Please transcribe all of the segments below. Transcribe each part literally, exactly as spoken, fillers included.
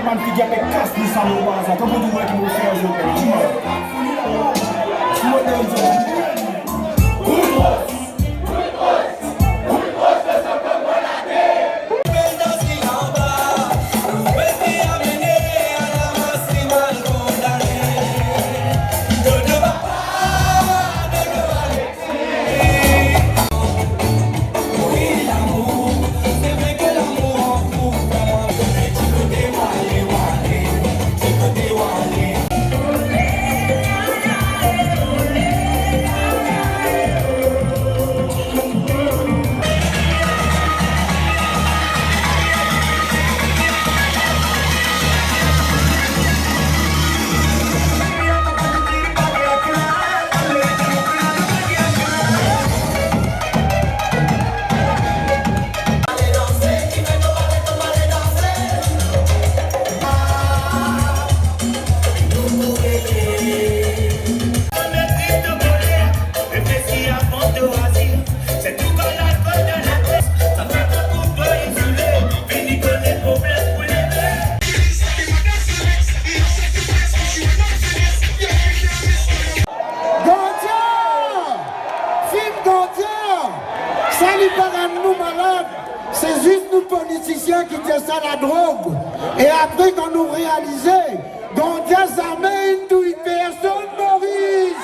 Bann figi apel kas nou sa, mo pa sa, kan pou nou ki mo fer zot, ki mo. Gandya! Fim Gandya! Sa li pa rann nou malad, se zis nou politisien ki dir sa ladrog. E apre, kan nou realize, Gandya zame inn touy personn Moris.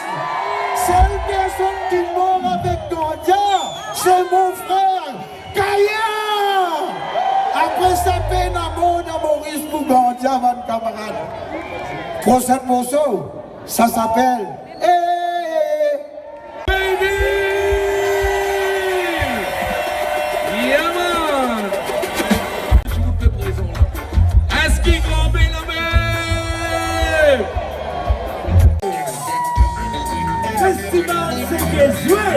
Sel personn ki mor avek Gandya, se mo frer Kaya. Apre sa, pena mor dan Moris pou Gandya, bann kamarad. Prosenn morso, sa apel Eh, eh, eh. Baby! Yeah, man! Ti bout pe prezan la. Eski gran pe lame? Festival Seke Zwe!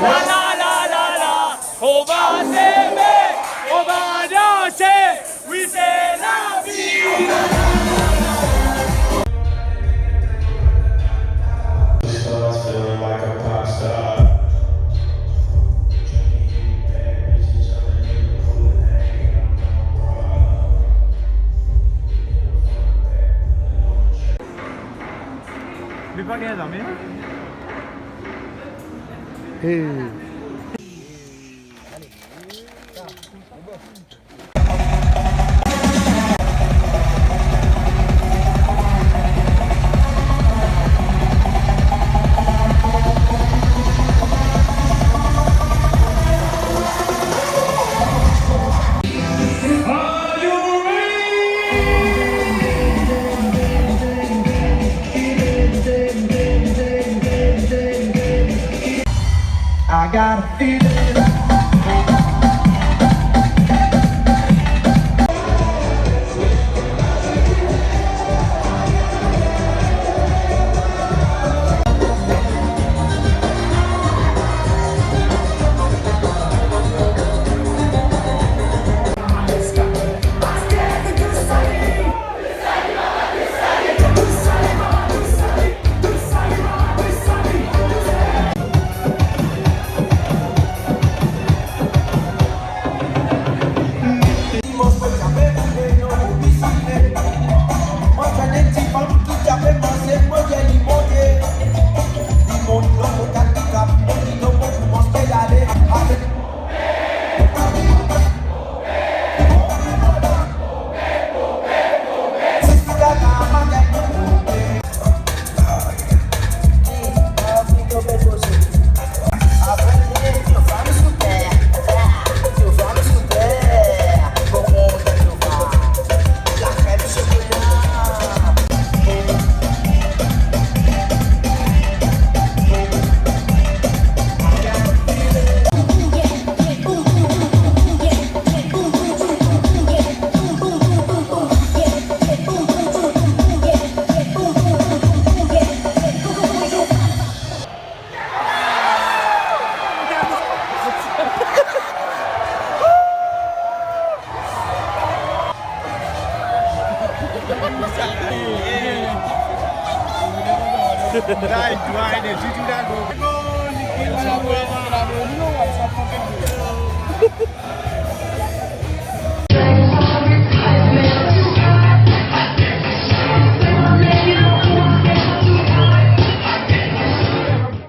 La, la, la, la, la. On va s'aimer, on va danser. Oui, c'est la vie. Li pa gagn zame. Hey. I got a feeling.